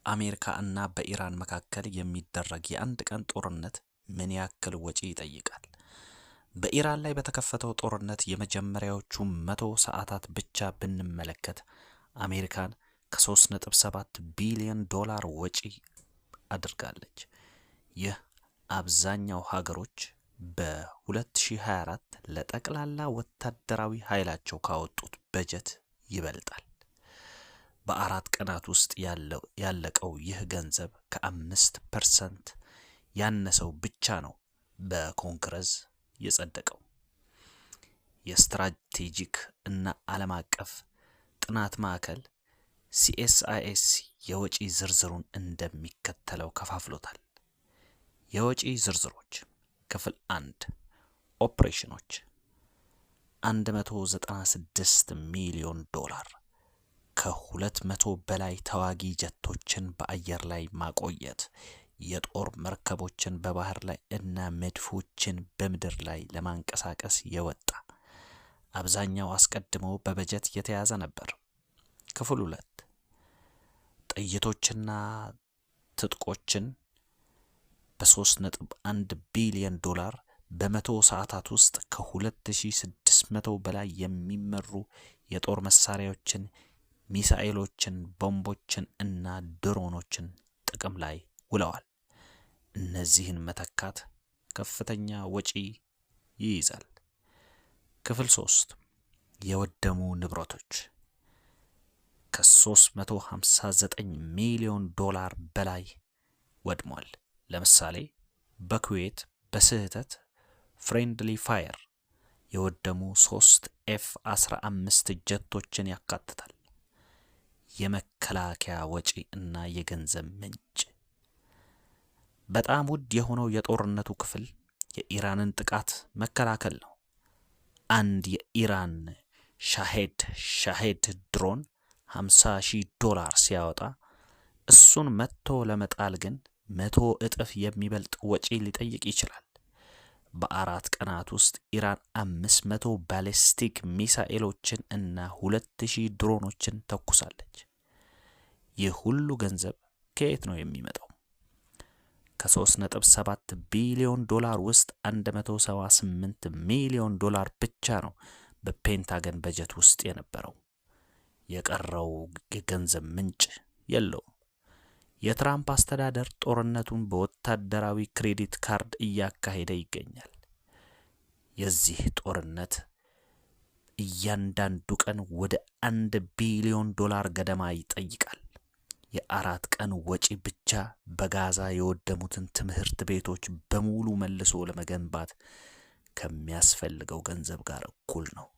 በአሜሪካ እና በኢራን መካከል የሚደረግ የአንድ ቀን ጦርነት ምን ያክል ወጪ ይጠይቃል? በኢራን ላይ በተከፈተው ጦርነት የመጀመሪያዎቹ 100 ሰዓታት ብቻ ብንመለከት አሜሪካን ከ3.7 ቢሊዮን ዶላር ወጪ አድርጋለች። ይህ አብዛኛው ሀገሮች በ2024 ለጠቅላላ ወታደራዊ ኃይላቸው ካወጡት በጀት ይበልጣል። በ4 ቀናት ውስጥ ያለቀው ይህ ገንዘብ ከ5% ያነሰው ብቻ ነው በኮንግረስ የጸደቀው። የስትራቴጂክ እና ዓለም አቀፍ ጥናት ማዕከል CSIS የወጪ ዝርዝሩን እንደሚከተለው ከፋፍሎታል። የወጪ ዝርዝሮች ክፍል 1፣ ኦፕሬሽኖች 196 ሚሊዮን ዶላር፣ ከ200 በላይ ተዋጊ ጀቶችን በአየር ላይ ማቆየት፣ የጦር መርከቦችን በባህር ላይ እና መድፎችን በምድር ላይ ለማንቀሳቀስ የወጣ፣ አብዛኛው አስቀድሞ በበጀት የተያዘ ነበር። ክፍል 2፣ ጥይቶችና ትጥቆችን በ3.1 ቢሊዮን ዶላር፣ በ100 ሰዓታት ውስጥ ከ2600 በላይ የሚመሩ የጦር መሳሪያዎችን፣ ሚሳኤሎችን፣ ቦምቦችን እና ድሮኖችን ጥቅም ላይ ውለዋል። እነዚህን መተካት ከፍተኛ ወጪ ይይዛል። ክፍል 3፣ የወደሙ ንብረቶች ከ359 ሚሊዮን ዶላር በላይ ወድሟል። ለምሳሌ በኩዌት በስህተት friendly fire የወደሙ ሶስት F 15 ጀቶችን ያካትታል። የመከላከያ ወጪ እና የገንዘብ ምንጭ። በጣም ውድ የሆነው የጦርነቱ ክፍል የኢራንን ጥቃት መከላከል ነው። አንድ የኢራን ሻሄድ ድሮን 50 ሺህ ዶላር ሲያወጣ እሱን መትቶ ለመጣል ግን 100 እጥፍ የሚበልጥ ወጪ ሊጠይቅ ይችላል። በ4 ቀናት ውስጥ ኢራን 500 ባሊስቲክ ሚሳኤሎችን እና 2000 ድሮኖችን ተኩሳለች። ይህ ሁሉ ገንዘብ ከየት ነው የሚመጣው? ከ3.7 ቢሊዮን ዶላር ውስጥ 178 ሚሊዮን ዶላር ብቻ ነው በፔንታገን በጀት ውስጥ የነበረው። የቀረው የገንዘብ ምንጭ የለውም። የትራምፕ አስተዳደር ጦርነቱን በወታደራዊ credit card እያካሄደ ይገኛል። የዚህ ጦርነት እያንዳንዱ ቀን ወደ 1 ቢሊዮን ዶላር ገደማ ይጠይቃል። የ4 ቀን ወጪ ብቻ በጋዛ የወደሙትን ትምህርት ቤቶች በሙሉ መልሶ ለመገንባት ከሚያስፈልገው ገንዘብ ጋር እኩል ነው።